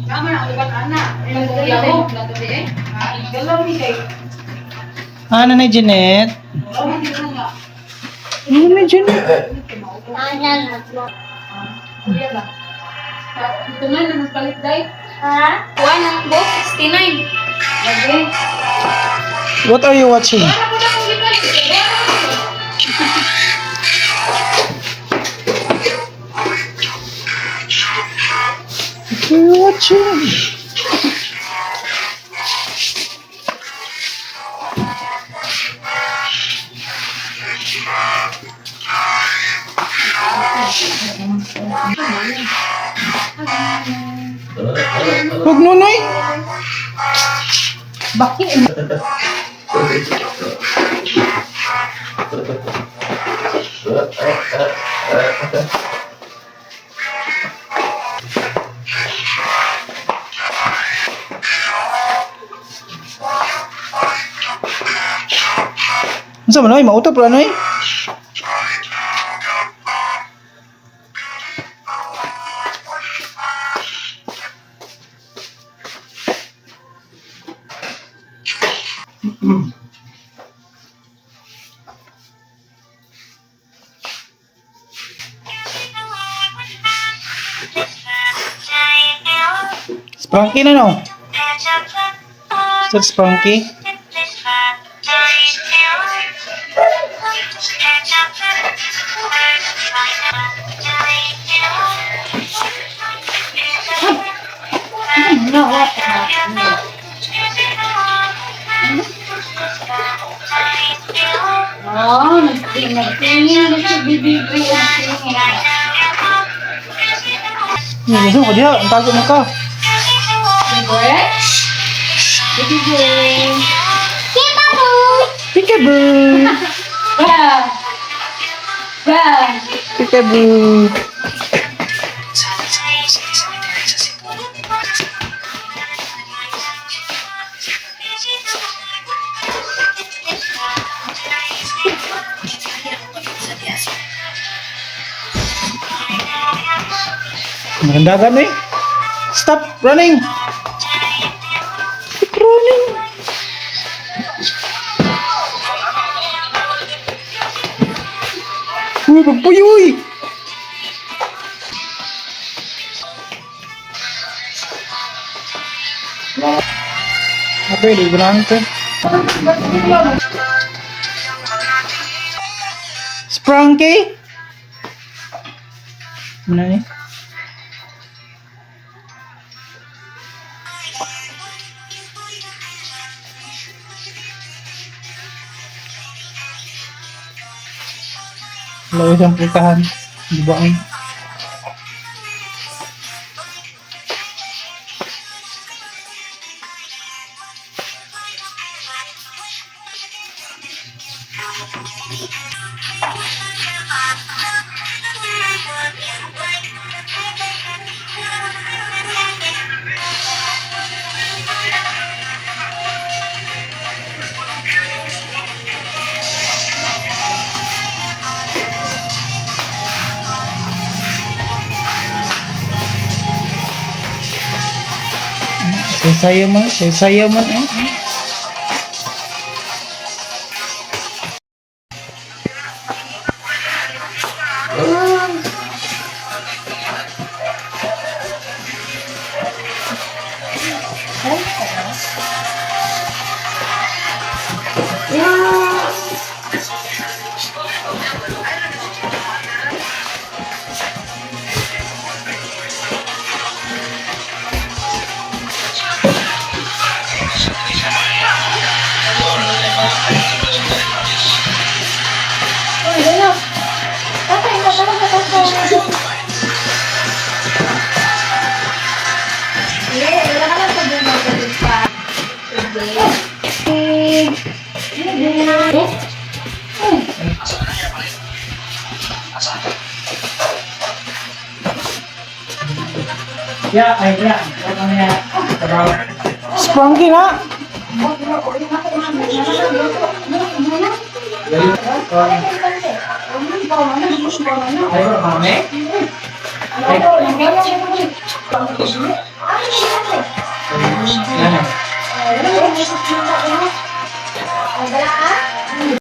Tama na, ubat ana. Naglaho, nagabi eh. Galaw ni kay. Ah, Nanay Jeanette. Nanay Jeanette. Kuya ba? Ito na, nagpalit day. Ha? Kuha ng box, 69. Lagi. What are you watching? Para po na akong gipalit. What are you watching? Huwag, Nonoy! Baki. Unsa man, Noy? Mautop ra, Noy? Sprunky na, no? Is that Sprunky? No, what? Oh, nagtingin, nagtingin, nagtingin, nagtingin. Gusto ko diha, ang tago mo ka. Boy? Baby boy. Peekaboo! Ba. Ba. Peekaboo! Maganda eh. Stop running! Stop running! Uy, magpuyoy! Apa ini gunaan? Sprunky? Mana ni? Wala isang puntahan. Di ba ang Saya man eh. Uy, ano? Tatay, tatay, tatay. Yeah, wala ka lang sa buong pa. Ya, ay ya. Ano ya? Sprunky na. Ay, mami. Yan. Ay, wala mo.